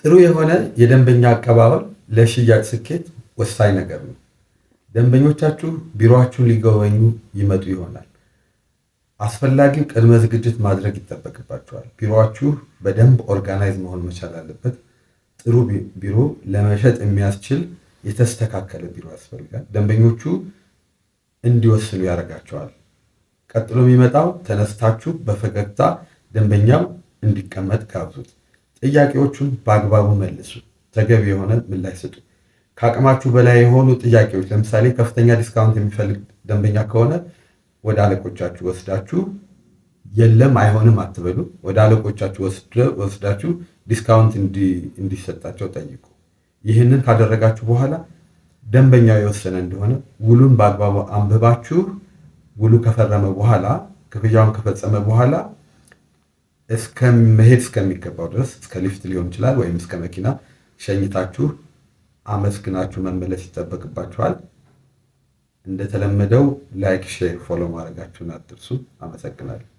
ጥሩ የሆነ የደንበኛ አቀባበል ለሽያጭ ስኬት ወሳኝ ነገር ነው። ደንበኞቻችሁ ቢሮአችሁን ሊጎበኙ ይመጡ ይሆናል። አስፈላጊው ቅድመ ዝግጅት ማድረግ ይጠበቅባችኋል። ቢሮአችሁ በደንብ organize መሆን መቻል አለበት። ጥሩ ቢሮ ለመሸጥ የሚያስችል የተስተካከለ ቢሮ ያስፈልጋል። ደንበኞቹ እንዲወስኑ ያደርጋቸዋል። ቀጥሎ የሚመጣው ተነስታችሁ በፈገግታ ደንበኛው እንዲቀመጥ ጋብዙት። ጥያቄዎቹን በአግባቡ መልሱ። ተገቢ የሆነ ምላሽ ስጡ። ከአቅማችሁ በላይ የሆኑ ጥያቄዎች፣ ለምሳሌ ከፍተኛ discount የሚፈልግ ደንበኛ ከሆነ ወደ አለቆቻችሁ ወስዳችሁ የለም አይሆንም አትበሉ። ወደ አለቆቻችሁ ወስዳችሁ discount እንዲሰጣቸው ጠይቁ። ይህንን ካደረጋችሁ በኋላ ደንበኛው የወሰነ እንደሆነ ውሉን በአግባቡ አንብባችሁ ውሉ ከፈረመ በኋላ፣ ክፍያውን ከፈጸመ በኋላ እስከ መሄድ እስከሚገባው ድረስ፣ እስከ ሊፍት ሊሆን ይችላል ወይም እስከ መኪና ሸኝታችሁ አመስግናችሁ መመለስ ይጠበቅባችኋል። እንደተለመደው like፣ share፣ follow ማድረጋችሁን አትርሱ። አመሰግናለሁ።